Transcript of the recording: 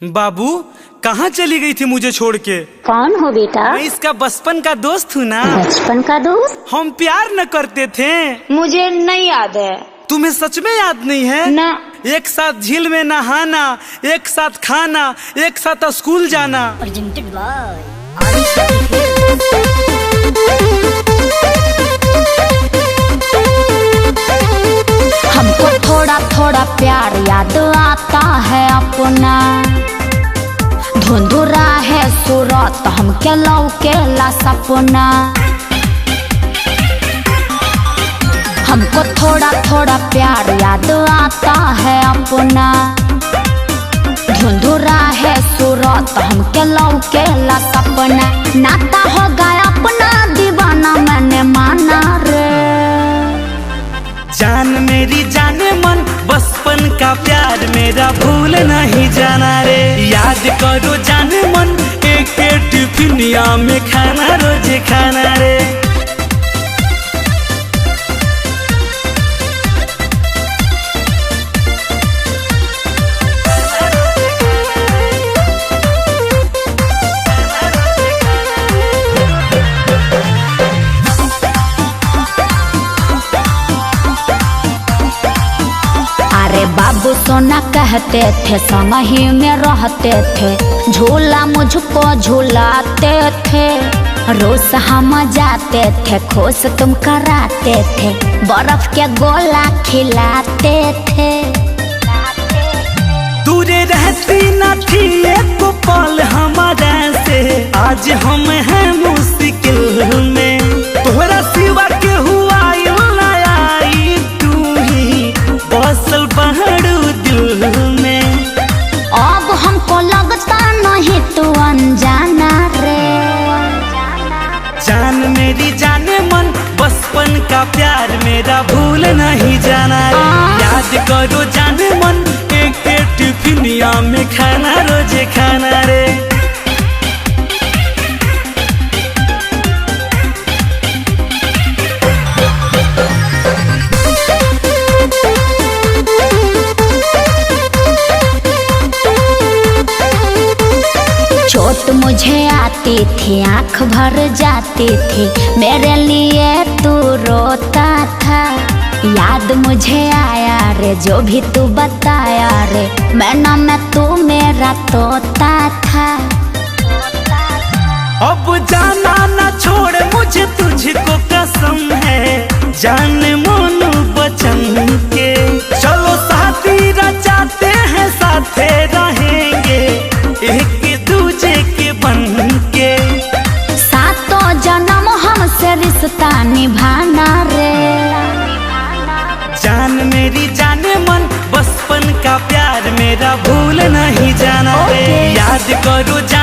बाबू कहाँ चली गई थी मुझे छोड़ के? कौन हो बेटा? मैं इसका बचपन का दोस्त हूँ ना। बचपन का दोस्त? हम प्यार न करते थे। मुझे नहीं याद है। तुम्हें सच में याद नहीं है? ना। एक साथ झील में नहाना, एक साथ खाना, एक साथ स्कूल जाना। प्रेजेंटेड बाय हमको थोड़ा थोड़ा प्यार याद आता है अपना, धुंधुरा है सूरत हमके लौकेला सपना। हमको थोड़ा थोड़ा प्यार याद आता है अपना, धुंधुरा है सूरत हमके लौकेला सपना। नाता हो गया अपना दीवाना मैंने माना रे। जान मेरी जाने मन, बचपन का प्यार मेरा भूल नहीं जाना रे। याद करो जाने मन, एक टिफिनिया में खाना रोज खाना रे। अरे बाबू सोना कहते थे, संग ही में रहते थे, झूला मुझको झूलाते थे। रोज हम जाते थे, खुश तुम कराते थे, बर्फ के गोला खिलाते थे। दूरे रहती न थी एक पल हमारे से, आज हम हैं मुश्किल में। तोहरा सिवा के हुआ आई, तू ही बसल पहाड़ू दिल में। अब हमको लगता नहीं तू अनजाना रे। जान मेरी जाने मन, बचपन का प्यार मेरा भूल नहीं जाना रे। याद करो जाने मन, एक टिफिनिया में खाना रोज खाना रे। चोट मुझे आती थी, आँख भर जाती थी, मेरे लिए तू रोता था। याद मुझे आया रे जो भी तू बताया रे, मैं ना मैं तू मेरा तोता था। अब जाना ना छोड़ मुझे तुझको कसम है, जान मोनू बचन के। चलो साथी रचाते हैं साथे रहेंगे एक दूजे के बन के। सातों जन्म हमसे रिश्ता निभाना रे। जान मेरी जाने मन, बचपन का प्यार मेरा भूल नहीं जाना रे। याद करो जान